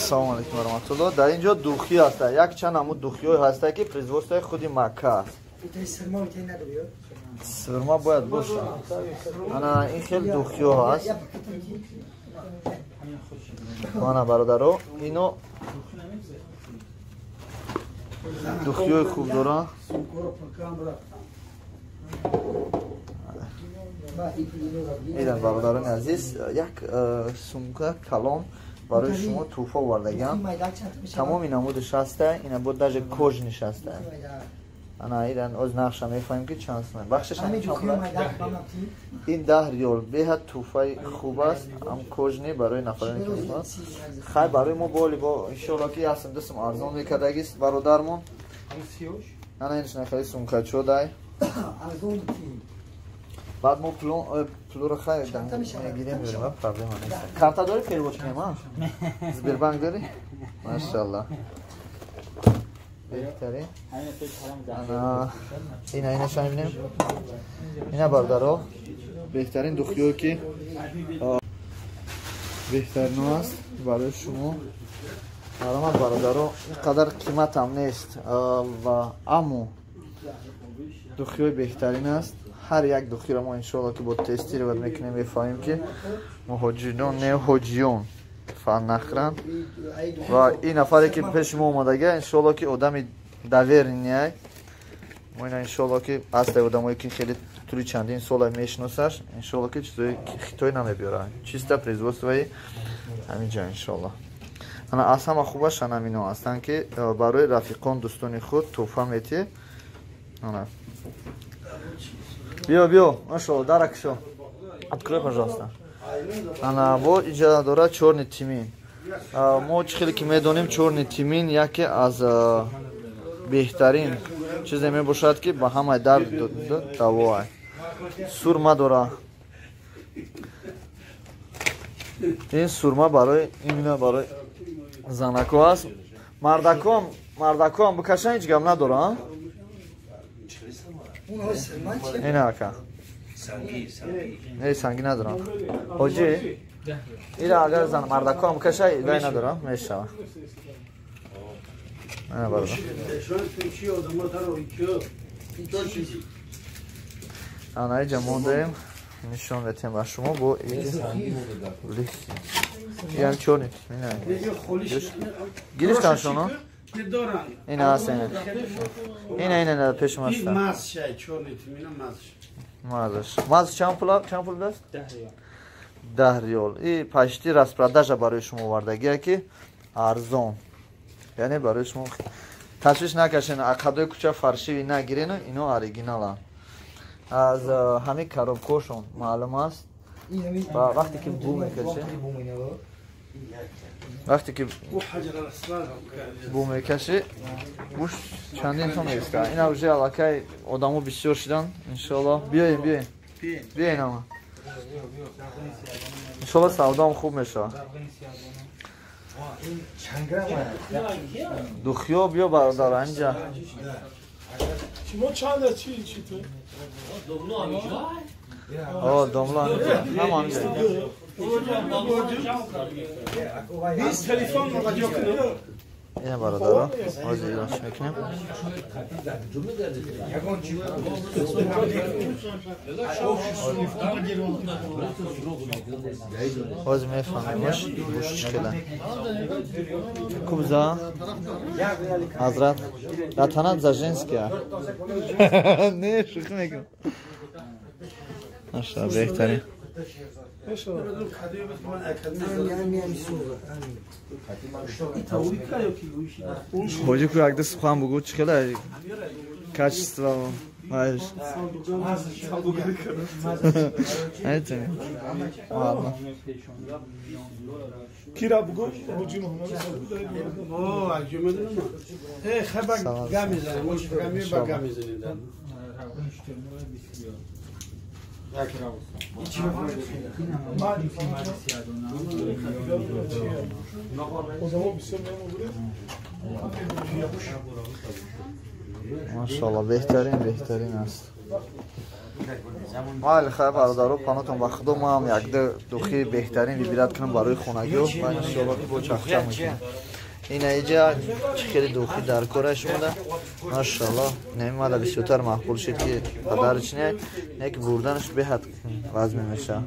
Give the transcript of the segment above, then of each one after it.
Ассалому алайкум ва раҳматуллоҳ. Дар ин ҷо духи ҳаста. Як чанд ҳамун духиҳое ҳаста, ки производствои худи Макка аст. Сирма бояд боша. Ана ин хел духиҳо ҳаст. Ана бародаро, ино духиҳои хуб доранд. Идан бародарони азиз, як сумка калон барои шумо тӯҳфа овардагиам. Тамоми намудаш ҳаста, ина бо даже кож нишаста. Ана идан оз нақша мефаҳмем, ки чанд сум. Бахшиш ин 10 риёл. Беҳад тӯҳфаи хуб аст, ам кожни барои нафароне ки мехоҳанд. Хай барои мо боли бо иншоалло ки ясм дусм арзон мекардагист бародармон. Ана инш нахали сумкачо дай. Баъд мо пулро хай мегирем, мебарем, проблема нест. Карта дорӣ перевод кунем, а? Сбербанк дорӣ? Машаллах. Беҳтарин. Ана ина инаша мебинем. Ина бародаро, беҳтарин духиҳое ки беҳтарино аст барои шумо. Маромад бародаро, ин қадар қиматам нест ва аммо духиҳои беҳтарин аст. Ҳар як духиро мо иншоалло ки бо тестировать мекунем, мефаҳмем, ки муҳоҷирон не ҳоҷиён фан нахӯранд. Ва ин нафаре ки пеши мо омадага, иншоалло ки одами доверенный. Мо ина иншоалло ки ҳастай одамое ки хеле тӯли чандин сола мешиносаш, иншоалло ки чизои хитой намебиёрад, чисто производствои ҳамин ҷо иншоалло. Ана аз ҳама хубаш анамино ҳастанд, ки барои рафиқон, дӯстони худ тӯҳфа метиҳ. Ана биё, биё, машалло, даракшо открой, пожалуйста. Ана бо иҷа дорад чёрный тмин. Мо чӣ хеле ки медонем, чёрный тмин яке аз беҳтарин чизе мебошад, ки ба ҳамаи дард давоа. Сурма дора. Ин сурма барои именно барои занако аст. Мардакоам, мардакоам бикашан, ҳеҷ гап надора. Ина ака. Не, сангӣ надорам. Ҳоҷӣ, ира агар зан мардакоам бикаша, вай надорам, мешава. Ана бародар. Ана иҷа мондаем, нишон метиҳем ба шумо бо ям чёрный. Гирифтан шуно? Ина ҳаст, ина. Ина, ина, ина пешум ҳаст. Мазаш. Маз чанд пул, чанд пул даст? 10 риёл. И почти распродажа барои шумо овардагия, ки арзон. Яъне барои шумо ташвиш накашен, ақадои кӯча фальшивый нагирену, ино оригиналанд. Аз ҳамин коробкошон маълум аст. Ва вақте ки бу мекаши, вақте ки бу мекаши, буш чандин то меиста. Ина уже аллакай одамо бисёр шидан, иншоалло. Биёем, биёем. Биёен ама. Иншоалло савдоам хуб мешавад. Духиё биё бародар инҷа. Шумо чанд чи чи ту? О, домла ҳаминҷа. Ҳама ҳаминҷа. Бист телефон маҷо кунам. Ина бародаро, ҳозир илош мекунем. Ҳозир мефаҳмемаш буш чӣ хела. Кубза ҳазрат ратанат за женския. Не, шӯхӣ мекунам. Маша, беҳтарин. Ҳоҷӣ ку якда сухан бугӯ, чӣ хела качество вайш. Ладно. Кира бугӯ? Ҳоҷӣ Муҳаммад. О, аҷо медонам. Э, хаба гам мезанем, мо гам ба гам мезанем. Машалло, беҳтарин, беҳтарин аст. Майли, хай, бародаро, панотон ба худо. Ма ҳам якда духи беҳтарин выбирать кунам барои хонагиҳо ва иншоалло ки бо чахча мекунам. Ина иҷа чӣ хеле духи дар кора шумода, машаалло. Немада бисёртар маъқул шид, ки падарч не, не ки бурданаш беҳад вазме мешавад.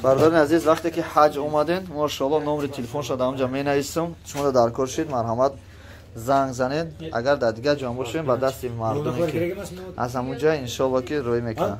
Бародари азиз, вақте ки ҳаҷ омаден, машоалло, номери телефонша дар онҷа менависам. Шумода дар кор шид, марҳамат, занг занед. Агар дар дигар ҷон бошем, ба дасти мардуме ки аз ҳамун ҷа, иншоалло, ки рӯй мекунад.